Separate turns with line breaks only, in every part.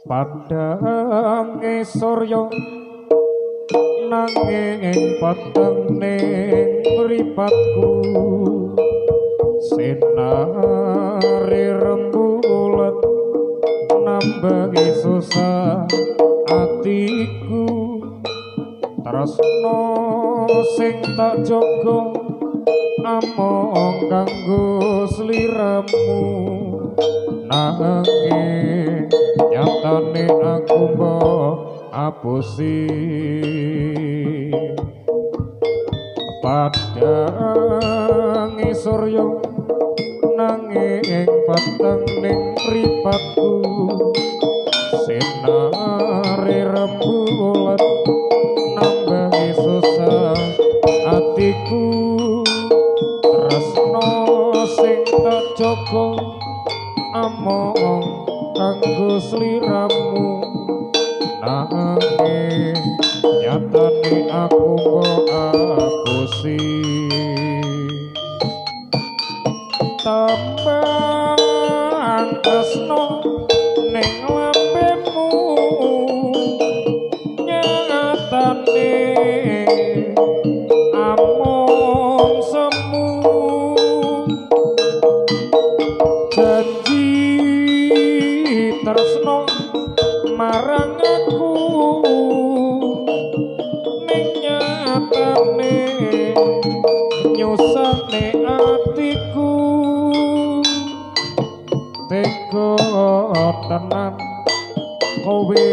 Padhange surya nanging peteng ning mripatku, sinare rembulan nambahi susah atiku. Tresno sing tak jaga among kanggo sliramu, nanging nyatane aku mbok apusi. Padhange surya nanging peteng ning mripatku, sinare rembulan nambahi susah atiku. Tresno sing tak jaga among kanggo sliramu, nanging nyatane aku mbok apusi. Tembang tresno ning lambemu nyatane amung semu, janji tresno marang aku ning nyatane nyusahne atiku. Tega tenan kowe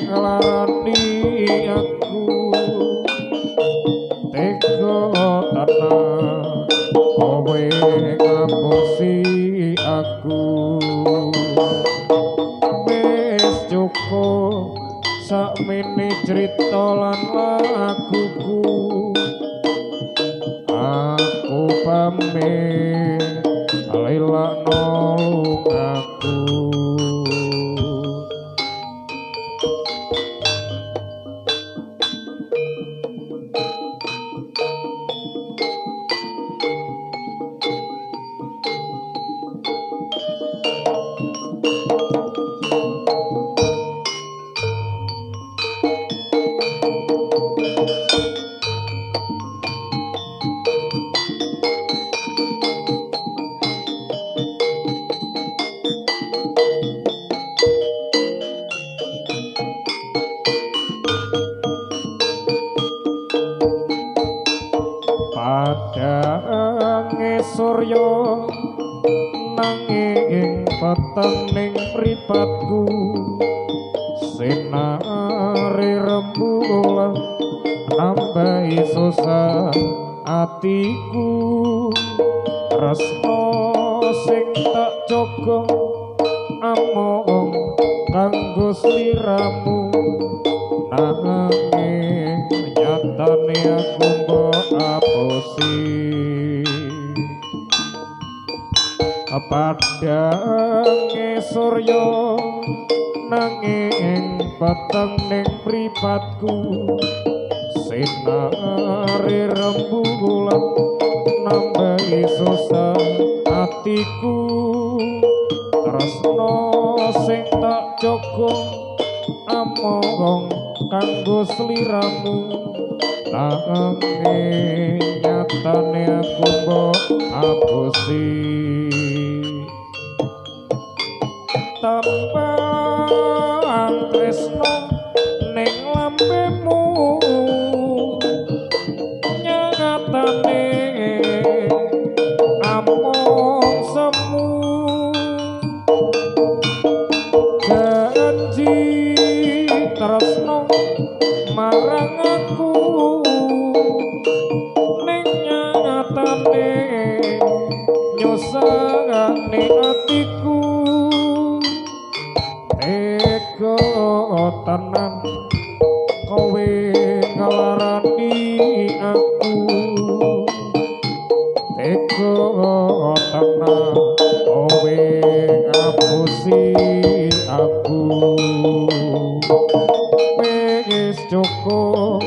nglarani aku, tega tenan kowe ngapusi aku. Wis cukup sakmene crita lan laguku, aku pamit lelakno lungaku. Padhange surya nanging peteng ning mripatku, sinare rembulan nambahi susah atiku. Tresno sing tak jaga amung kanggo sliramu, nanging nyatane aku mbok apusi. Padhange surya nanging peteng ning mripatku, sinare rembulan nambahi susah atiku. Tresno sing tak jaga amung kanggo sliramu, nanging nyatane aku mbok apusi. Tembang tresno ning lambemu nyatane amung semu, janji tresno marang aku ning nyatane nyusahne atiku. Tega tenan kowe nglarani aku, tega tenan kowe ngapusi aku. Wis cukup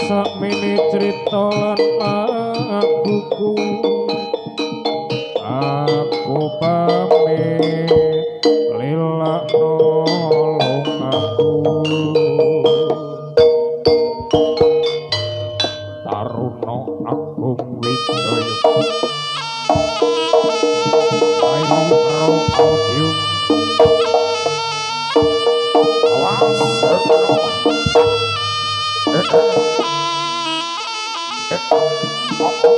sakmene crita lan laguku, aku pamit lelakno lungaku. Taruna Agung Wijaya. Ayo Audio. Awas. Eh. Eh.